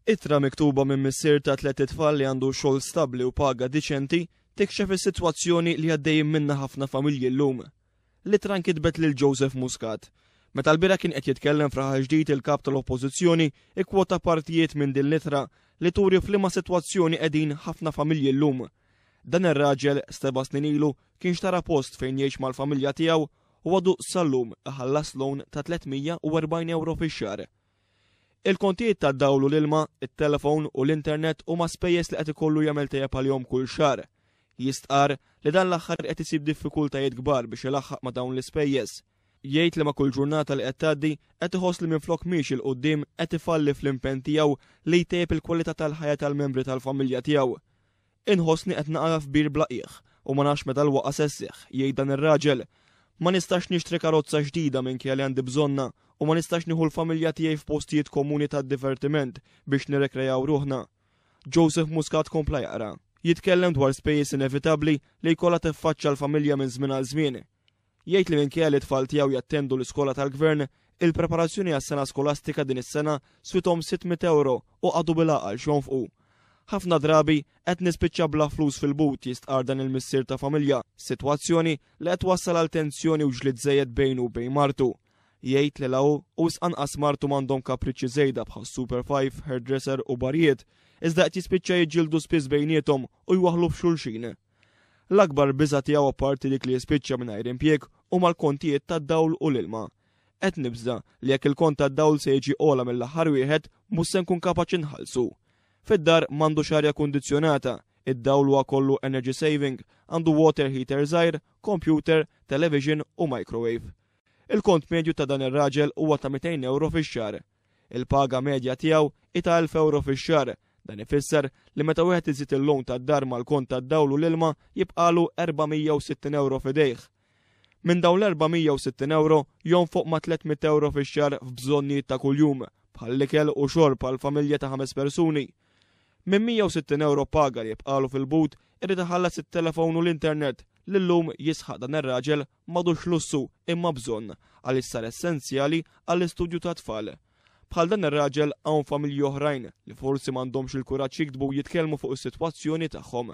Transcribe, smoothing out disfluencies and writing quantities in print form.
Ittra miktuba minn missier ta' tlett itfal li għandu xogħol stabbli u paga diċenti tikxef is-sitwazzjoni li għaddejjin minnha ħafna familji llum. L-ittra nkitbet lil Joseph Muscat. Meta lbieraħ kien qed jitkellem f'Raħal Ġdid il-Kap tal-Oppożizzjoni ikkwota partijiet minn din l-ittra li turi f'liema sitwazzjoni qegħdin ħafna familji llum. Dan ir-raġel, seba' snin ilu, kien xtara post fejn jgħix mal-familja tiegħu u għadu sal-lum iħallas loan ta' 340 ewro fix-xahar. Il-kontijiet tad-dawl u l-ilma, it-telefon u l-internet huma spejjeż li qed ikollu jagħmel tajjeb għalihom kull xahar. Jistqarr li dan l-aħħar qed isib diffikultajiet kbar biex ilaħħaq ma' dawn l-ispejjeż. Jgħid li ma' kull ġurnata li qed tgħaddi qed iħoss li minflok miexi 'l quddiem qed ifalli fl-impenn tiegħu li jtejjeb il-kwalità tal-ħajja tal-membri tal-familja tiegħu. Inħossni qed naqa' f'bir bla qiegħ u ma nafx meta l-waqgħa se sseħħ, jgħid dan ir-raġel. Ma nistax nixtri karozza ġdida minkejja li għandi bżonnha u ma nistax nieħu l-familja tiegħi f'postijiet komuni tad-divertiment biex nirrekrejaw ruħna. Joseph Muscat kompla jaqra. Jitkellem dwar spejjeż inevitabbli li jkollha tiffaċċja l-familja minn żmien għal żmien. Jgħid li minkejja li t-tfal tiegħu jattendu l-iskola tal-Gvern, il-preparazzjoni għas-sena skolastika din is-sena swithom 600 ewro u qagħdu bil-għaqal x'jonfqu. Ħafna drabi qed nispiċċa bla flus fil-but jistqarr dan il-missier ta' familja, sitwazzjoni li qed twassal għal tensjoni u ġlied żejjed bejnu u bejn martu. Jgħid li la hu u wisq anqas martu m'għandhom kapriċċi żejda bħal Super 5, hairdresser u barijiet, iżda qed jispiċċa jiġġieldu spiss bejniethom u jwaħħlu f'xulxin. L-akbar biża' tiegħu apparti dik li jispiċċa mingħajr impjieg huma l-kontijiet tad-dawl u l-ilma. Qed nibża' li jekk il-kont tad-dawl se jiġi ogħla mill-aħħar wieħed mhux se nkun kapaċi nħallsu. Fid-dar m'għandux arja kundizzjonata, id-dawl huwa kollu energy saving, għandu water heater żgħir, computer, television u microwave. Il-kont medju ta' dan ir-raġel huwa ta' 200 ewro fix-xahar. Il-paga medja tiegħu hi ta' 1,000 ewro fix-xahar. Dan ifisser li meta wieħed iżid il-loan tad-dar mal-kont tad-dawl u l-ilma jibqagħlu 460 ewro f'idejh. Minn dawn l-460 ewro jonfoq ma' 300 ewro fix-xahar f'bżonnijiet ta' kuljum, bħall-ikel u xorb għal familja ta' ħames persuni. Minn 160 ewro paga li jibqagħlu fil-but irid iħallas it-telefon u l-internet li llum jisħaq dan ir-raġel m'għadux lussu imma bżonn għaliex sar essenzjali għall-istudju tat-tfal. Bħal dan ir-raġel hawn familji oħrajn li forsi m'għandhomx il-kuraġġ jiktbu u jitkellmu fuq is-sitwazzjoni tagħhom.